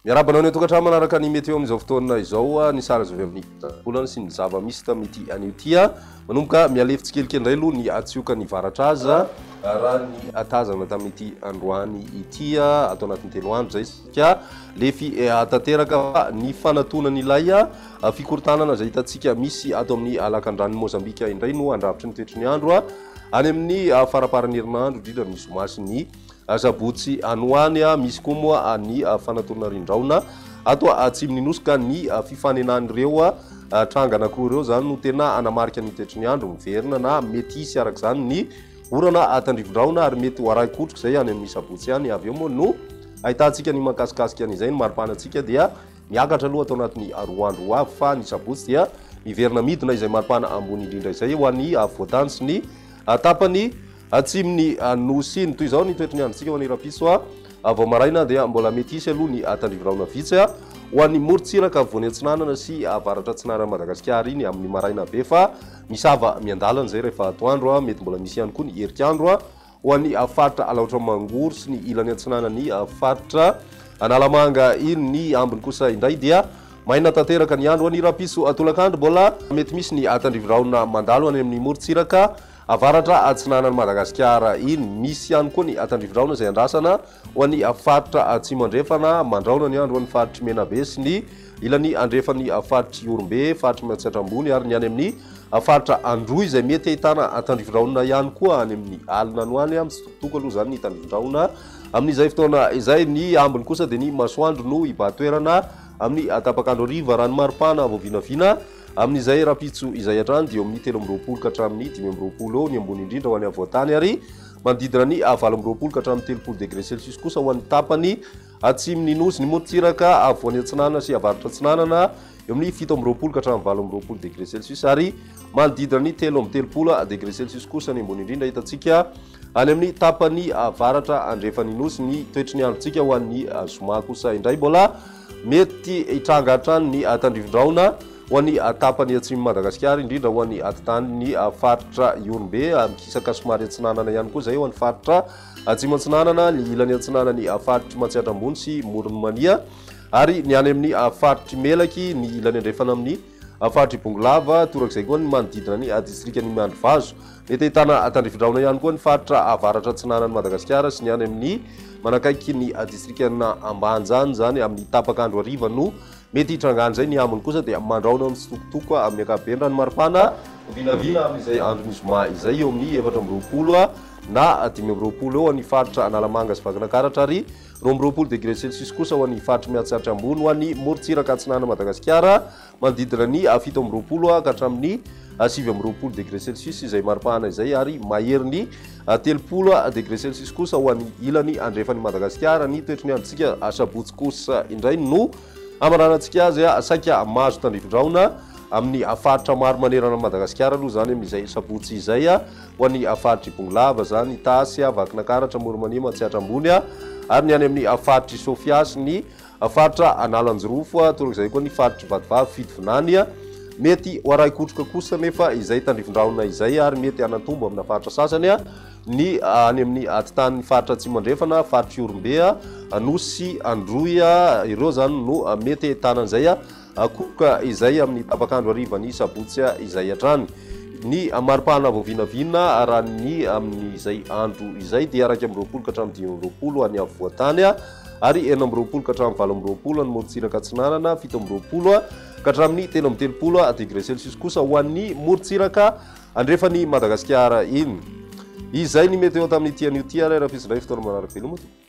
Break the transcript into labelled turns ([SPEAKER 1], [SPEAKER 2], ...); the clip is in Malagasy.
[SPEAKER 1] Miarahaba anao any an-tokantrano manaraka ny météo amin'izao fotoana izao, ny sary azo avy amin'ny volana sy ny zava-misy tamin'ity anio ity. Manomboka mihalefy tsikelikely indray aloha ny hatsiokan'ny varatra aza raha ny tazana tamin'ity androany ity. Ato anatin'ny telo andro izay isika lefy tanteraka fa ny fanatonan'ilay fikorontanana izay hitantsika misy ato amin'ny lakandranon'i Mozambika indray no handrafitry ny toetry ny andro any amin'ny faramparan'ny herinandro, indrindra ny zoma sy ny Asabotsy any ho any, misy koa moa ny fanatonana rindraona ato atsimon'ny Nosy ka ny fifanenan'ireo tranga anankiroa ireo izany no tena hanamarika ny toetry ny andro. Miverina na mety hisy araka izany ny orana tandrifin-drahona ary mety ho arahin-kotroka izay any amin'ny sabotsy any. Avy eo moa no ahitantsika ny mahakasikasika an'izay. Ny maripanantsika dia miakatra aloha ato anatin'ny roa andro ho avy fa ny sabotsy dia miverina midina izay maripana ambony indrindra izay ho an'ny afovoantany sy ny tapany Atsimon'ny Nosy iny. Toy izao ny toetry ny androntsika ho an'ny rahampitso vao maraina dia mbola mety hisy aloha ny tandrivirahona vitsy ho an'ny morontsiraka afovoany atsinanana sy avaratra atsinanan'i Madagasikara iny amin'ny maraina be fa misava miandalana izay rehefa atoandro. Mety mbola misy ihany koa ny herik'andro ho an'ny faritra Alaotra Mangoro sy ny ilany atsinanan'ny faritra Analamanga iny. Ny ambiny kosa indray dia maina tanteraka ny andro ho an'ny rahampitso tolakandro. Mbola mety misy ny tandrivirahona mandalo any amin'ny morontsiraka Avaratra atsinanan'i Madagasikara iny. Misy ihany koa ny tandrifindraona izay andrasana ho an'ny faritra Atsimo Andrefana. Mandraona ny andro ho an'ny faritr'i Menabe sy ny ilany andrefan'ny faritr'i Ihorombe, faritr'i Matsiatra Ambony ary ny any amin'ny faritra Androy izay mety ahitana tandrifindraona ihany koa any amin'ny alina any ho any. Mitsitokotoko aloha izany ny tandrifindraona amin'izay fotoana izay. Ny ambiny kosa dia ny masoandro no hibahan-toerana amin'ny tapak'andro hariva raha ny maripana vao vinavina. Amin'izay rahampitso izay hatrany dia eo amin'ny 23 ka hatramin'ny 25 eo ny ambony indrindra ho an'ny afovoan-tany ary manodidina ny 28 ka hatramin'ny 30 degré celsius kosa ho an'ny tapany atsimon'ny Nosy. Ny morontsiraka afovoany atsinanana sy avaratra atsinanana eo amin'ny 27 ka hatramin'ny 28 degré celsius ary manodidina ny 33 degré celsius kosa ny ambony indrindra hitantsika any amin'ny tapany avaratra andrefan'ny Nosy. Ny toetry ny androntsika ho an'ny zoma kosa indray mbola Mety hitranga hatrany ny tandrivindrahona ho an'ny tapany atsimon'i Madagasikara, indrindra ho an'ny atitan'ny faritra Ihorombe, mikisaka somary atsinanana ihany koa izay ho an'ny faritra Atsimo Atsinanana, ny ilany atsinanan'ny faritr'i Matsiatra Ambony sy Moron'i Mania ary ny any amin'ny faritr'i Melaky, ny ilany andrefana amin'ny faritr'i Bongolava, torak'izay koa ny manodidina ny distrikan'i Miandrivazo. Mety ahitana tandrifindrahona ihany koa ny faritra avaratra atsinanan'i Madagasikara sy ny any amin'ny manakaiky ny distrikan'Ambanja any izany amin'ny tapak'andro hariva no mety hitrangan'izay. Ny ambiny kosa dia mandrahona mitsitokotoko amin'ny ankapobeny raha ny maripana vinavina amin'izay andron'ny zoma izay eo amin'ny 24 na 25 eo ny faritra Analamanga sy Vakinankaratra ary 22 degré celsius kosa ho an'ny faritr'i Miatsiatra Ambony ho an'ny morontsiraka atsinanan'i Madagasikara. Manodidina ny 27 ka hatramin'ny 29 degré celsius izay maripana izay ary maherin'ny 30 degré celsius kosa ho an'ny ilany andrefan'i Madagasikara. Ny toetry ny androntsika asabotsy kosa indray no hamaranantsika azy, saika mahazo tandrifindrahona amin'ny faritra maro manerana an'i Madagasikara aloha izany amin'izay sabotsy izay ho an'ny faritr'i Bongolava izany, Itasy, Vakinankaratra, Amoron'i Mania, Matsiatra Ambony ary ny any amin'ny faritr'i Sofia sy ny Faritra Analanjirofo, torak'izay koa ny faritr'i Vatovavy Fitovinany. Mety ho arahin-kotroka kosa anefa izay tandrifin-drahona izay ary mety hanantombo amina faritra sasany ny any amin'ny atitanin'ny faritra Atsimo Andrefana, faritr'i Ihorombe, Anosy, Androy. Ireo izany no mety ahitana an'izay Akohoka izay amin'ny tapak'andro harivan'ny sabotsy izay hatrany. Ny maripana vao vinavina raha ny amin'izay andro izay dia 21 ka hatramin'ny 25 any afovoan-tany ary 26 ka hatramin'ny 28 any morontsiraka atsinanana, 27 ka hatramin'ny 33 degré celsius kosa ho an'ny morontsiraka andrefan'i Madagasikara iny. Izay ny météo tamin'ity anio ity ary rahampitso indray fotoana manaraka veloma tompoko.